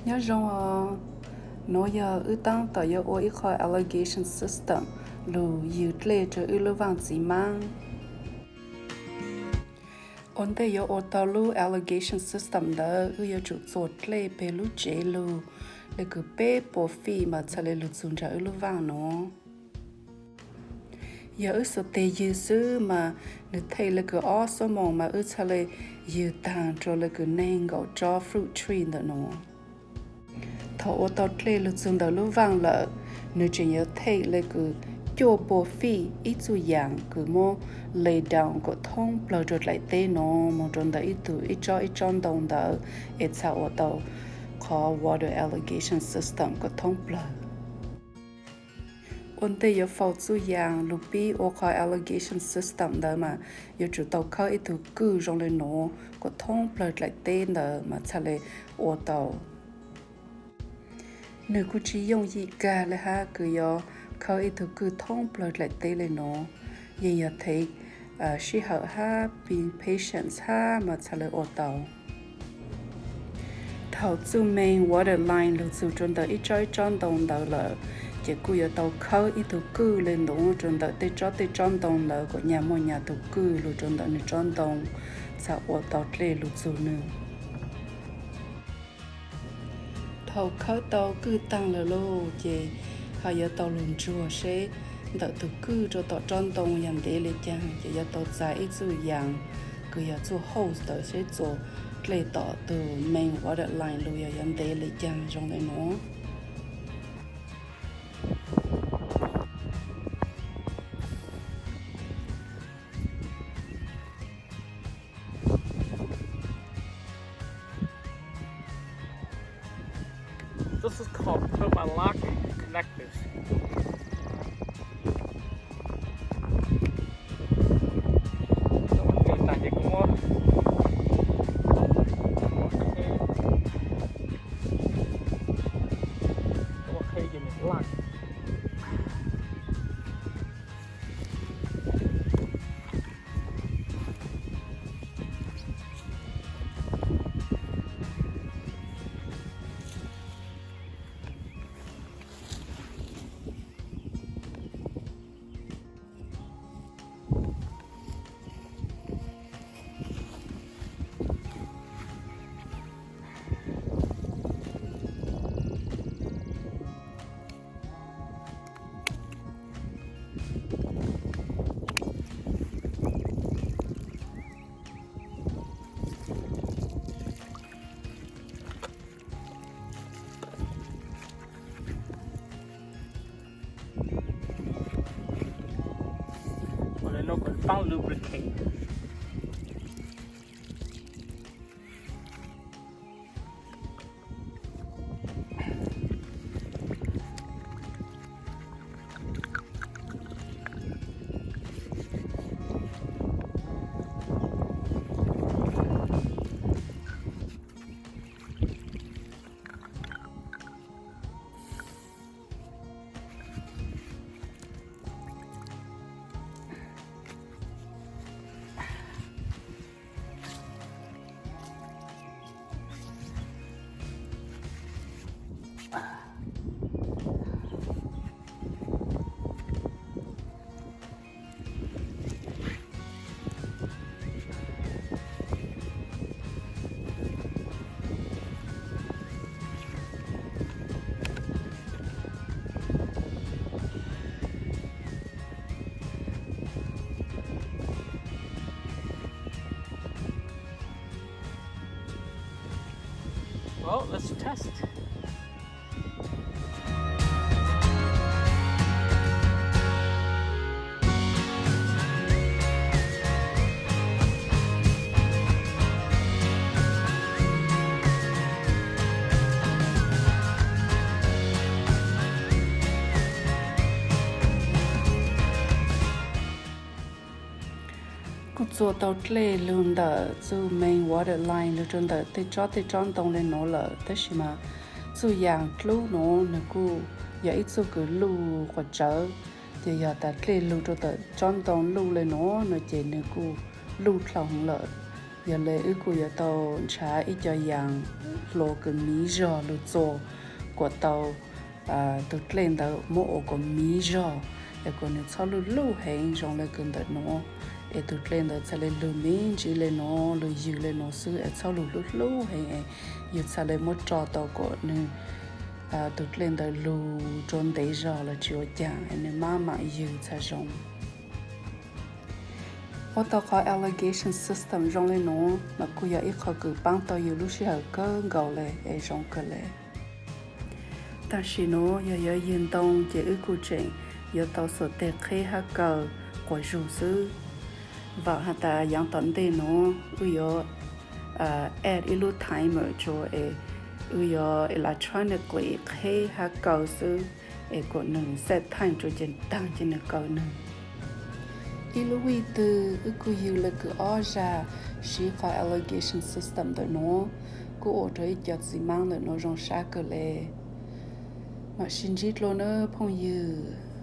Nyob zoo os, nuav yog wb taab tom yuav ua ib qho irrigation system lug ywg dlej rua wb lub vaaj txiv maab. Ua ntej yuav ua tau lub irrigation system ntawd, wb yuav tsum txua dlej peg lub tsev lug le kws peb puas feet mas txhaj le lug txug nraag wb lub vaaj nuav. Yog wb xuas teg ywg xwb mas nwg theej le kws ob xuab moos mas wb txhaj le ywg taag rua le kws neeg nkaum tsob fruit tree ntawm nuav. Thaum ua tau dlej lug txug ntawm lub vaaj lawm, nwg tseem yuav theej le kws cuaj puas feet ib txuj yaam kws muab lay down kom thoob plawg rua dlaim teb nuav moog rua ntawm ib tug ib tsob ib tsob ntoo ntawd es txhaj ua tau qhov water irrigation system kom thoob plawg. Ua ntej yuav faus txuj yaam lug pib ua qhov irrigation system ntawd mas yuav tsum tau khawb ib tug kwj zoo le nuav kom thoob plawg dlaim teb ntawd mas txhaj le ua tau. Nwg kuj tsi yooj yim kag le hab kws yuav khawb ib tug kwj thoob plawg dlaim teb le nuav, yeej yog thev sij hawm hab being patient hab mas txhaj le ua tau. Thaum txuj main water line lug txug rua ntawm ib tsob ib tsob ntoo ntawd lawm, ces kuj yuav tau khawb ib tug kwj le nuav rua ntawm tej tsob tej tsob ntoo ntawd kom nyag muaj nyag tug kwj lug rua ntawm nwg tsob ntoo, txhaj ua tau dlej lug txug nwg. Thaum khawb tau kwj taag lawm lauj, ces ho yuav tau lug ntsuag seb ntawm tug kwj rua tom tsob ntoo yog ntev le caag, ces yuav tau txais ib txuj yaam kws yog txuj hose ntawd seb txua dlej tom tug main water line lug yog yuav ntev le caag zoo le nuav. This is called put my lock connectors. Ua le nuav kuv paab lubricate. Well, let's test. Kuj txua tau dlej lug ntawm txuj main water line lug rua ntawm tej tsob tej tsob ntoo le nuav lawm, tab sis mas txuj yaam dlub nuav nwg kuj yog ib txuj kws luj quas tsawv, ces yog tas dlej lug rua ntawm tsob ntoo luj le nuav no ces nwg kuj luj dlhau heev lawm. Yog le wb kuj yuav tau nrhav ib co yaas hluas kws miv zog lug txua kuas tau tug dlej ntawd muab ua kuas miv zog, es kuas nwg txhob lug hlub heev zoo le kws ntawm nuav, es tug dlej ntawd txhaj le lug miv ntsiv le nuav, lug ywg le nuav xwb, es txhob lug hlub hlub heev, es yug txhaj le muab tso tau kuas nwg tug dlej ntawd lug rua ntev zog los tsis ua caag, nwg maj mam ywg txhaj zoo. Ua tau qhov allocation system zoo le nuav mas kuj yog ib qho kws paab tau yug lub sij hawm kawg nkaus le es zoo kawg le. Tam sim nuav yog yuav ywg ntoo ces wb kuj tseem yuav tau xuas teg qheb hab kaw quas zug xwb. Vaam has tas yaav tom ntej nuav wb yuav add ib lub timer rua es wb yuav electronically qheb hab kaw xwb, es kuas nwg set time rua ces taag ces nwg kaw nwg. Ib lub vij twg wb kuj ywg le kws ob zag siv qhov allocation system ntawm nuav, kuj ua rua ib co txiv maab ntawm nuav zoo sab kawg le. Mam sib ntsib dlua nawb phooj ywg.